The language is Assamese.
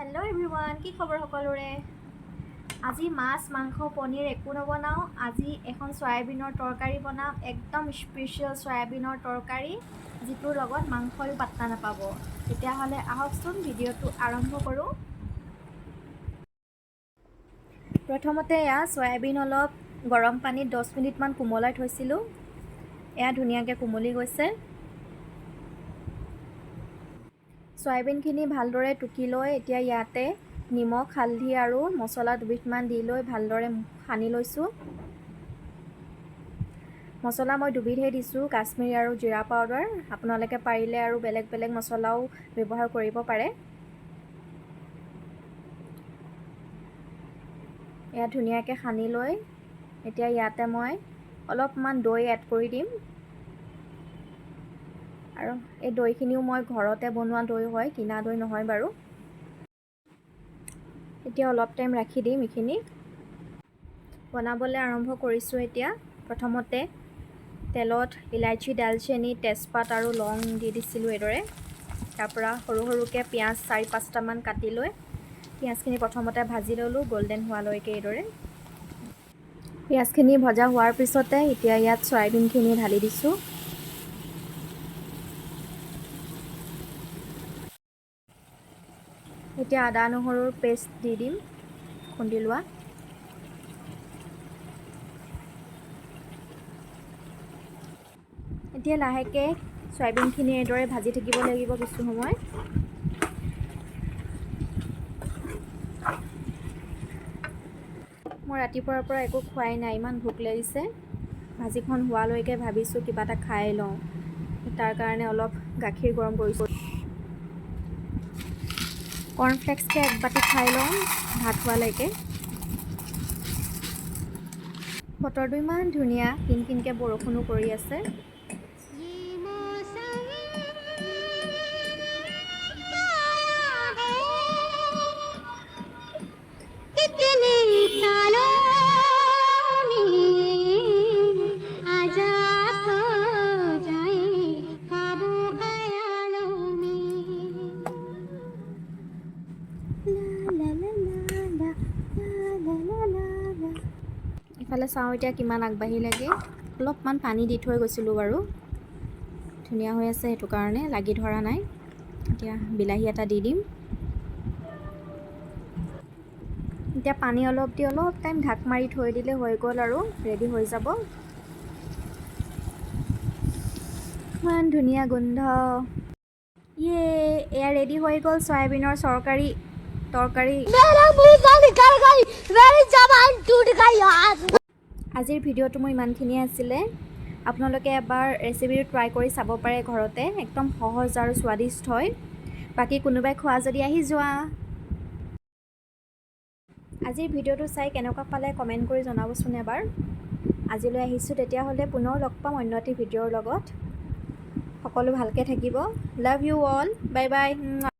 হেল্ল' এভৰিৱান, কি খবৰ সকলোৰে? আজি মাছ, মাংস, পনীৰ একো নবনাওঁ। আজি এখন চয়াবিনৰ তৰকাৰী বনাম, একদম স্পেচিয়েল চয়াবিনৰ তৰকাৰী, যিটোৰ লগত মাংসয়ো পাত্তা নাপাব। তেতিয়াহ'লে আহকচোন, ভিডিঅ'টো আৰম্ভ কৰোঁ। প্ৰথমতে এয়া চয়াবিন অলপ গৰম পানীত 10 মিনিটমান কোমলাই থৈছিলোঁ। এয়া ধুনীয়াকৈ কোমলি গৈছে। চয়াবিনখিনি ভালদৰে টুকি লৈ এতিয়া ইয়াতে নিমখ, হালধি আৰু মছলা দুবিধমান দি লৈ ভালদৰে সানি লৈছোঁ। মছলা মই দুবিধহে দিছোঁ, কাশ্মীৰী আৰু জিৰা পাউডাৰ। আপোনালোকে পাৰিলে আৰু বেলেগ বেলেগ মছলাও ব্যৱহাৰ কৰিব পাৰে। এয়া ধুনীয়াকৈ সানি লৈ এতিয়া ইয়াতে মই অলপমান দৈ এড কৰি দিম আৰু এই দৈখিনিও মই ঘৰতে বনোৱা দৈ হয়, কিনা দৈ নহয় বাৰু। এতিয়া অলপ টাইম ৰাখি দিম এইখিনি। বনাবলৈ আৰম্ভ কৰিছোঁ। এতিয়া প্ৰথমতে তেলত ইলাচি, দালচেনি, তেজপাত আৰু লং দি দিছিলোঁ এইদৰে। তাৰপৰা সৰু সৰুকৈ পিঁয়াজ চাৰি পাঁচটামান কাটি লৈ পিঁয়াজখিনি প্ৰথমতে ভাজি ল'লোঁ গ'ল্ডেন হোৱালৈকে এইদৰে। পিঁয়াজখিনি ভজা হোৱাৰ পিছতে এতিয়া ইয়াত চয়াবিনখিনি ঢালি দিছোঁ। এতিয়া আদা নহৰুৰ পেষ্ট দি দিম খুন্দি লোৱা। এতিয়া লাহেকৈ চয়াবিনখিনি এইদৰে ভাজি থাকিব লাগিব কিছু সময়। মই ৰাতিপুৱাৰ পৰা একো খোৱাই নাই, ইমান ভোক লাগিছে। ভাজিখন হোৱালৈকে ভাবিছোঁ কিবা এটা খাই লওঁ। তাৰ কাৰণে অলপ গাখীৰ গৰম কৰিছোঁ। কৰ্ণফ্লেক্সকে এক বাতি খাই লওঁ ভাত হোৱালৈকে। বতৰটো ইমান ধুনীয়া, কিন কিনকৈ বৰষুণো পৰি আছে। ये मौसम है, कितने सालों में आजा खो जाए ख्वाबों ख्यालों में। লা লা লা লা লা লা লা লা। ইফালে চাওঁ এতিয়া কিমান আগবাঢ়িলেগৈ। অলপমান পানী দি থৈ গৈছিলোঁ বাৰু। ধুনীয়া হৈ আছে, সেইটো কাৰণে লাগি ধৰা নাই। এতিয়া বিলাহী এটা দি দিম। এতিয়া পানী অলপ দি অলপ টাইম ঢাক মাৰি থৈ দিলে হৈ গ'ল আৰু ৰেডি হৈ যাব। ইমান ধুনীয়া গোন্ধ! ইয়ে, এয়া ৰেডি হৈ গ'ল চয়াবিনৰ চৰকাৰী তৰকাৰী। मेरा मुंह से निकल गई, मेरी जबान टूट गई यार। আজিৰ ভিডিঅ'টো মোৰ ইমানখিনিয়ে আছিলে। আপোনালোকে এবাৰ ৰেচিপিটো ট্ৰাই কৰি চাব পাৰে ঘৰতে। একদম সহজ আৰু স্বাদিষ্ট হয়। বাকী কোনোবাই খোৱা যদি আহি যোৱা। আজিৰ ভিডিঅ'টো চাই কেনেকুৱা পালে কমেণ্ট কৰি জনাবচোন এবাৰ। আজিলৈ আহিছোঁ তেতিয়াহ'লে, পুনৰ লগ পাম অন্য এটি ভিডিঅ'ৰ লগত। সকলো ভালকৈ থাকিব। Love you all, bye bye.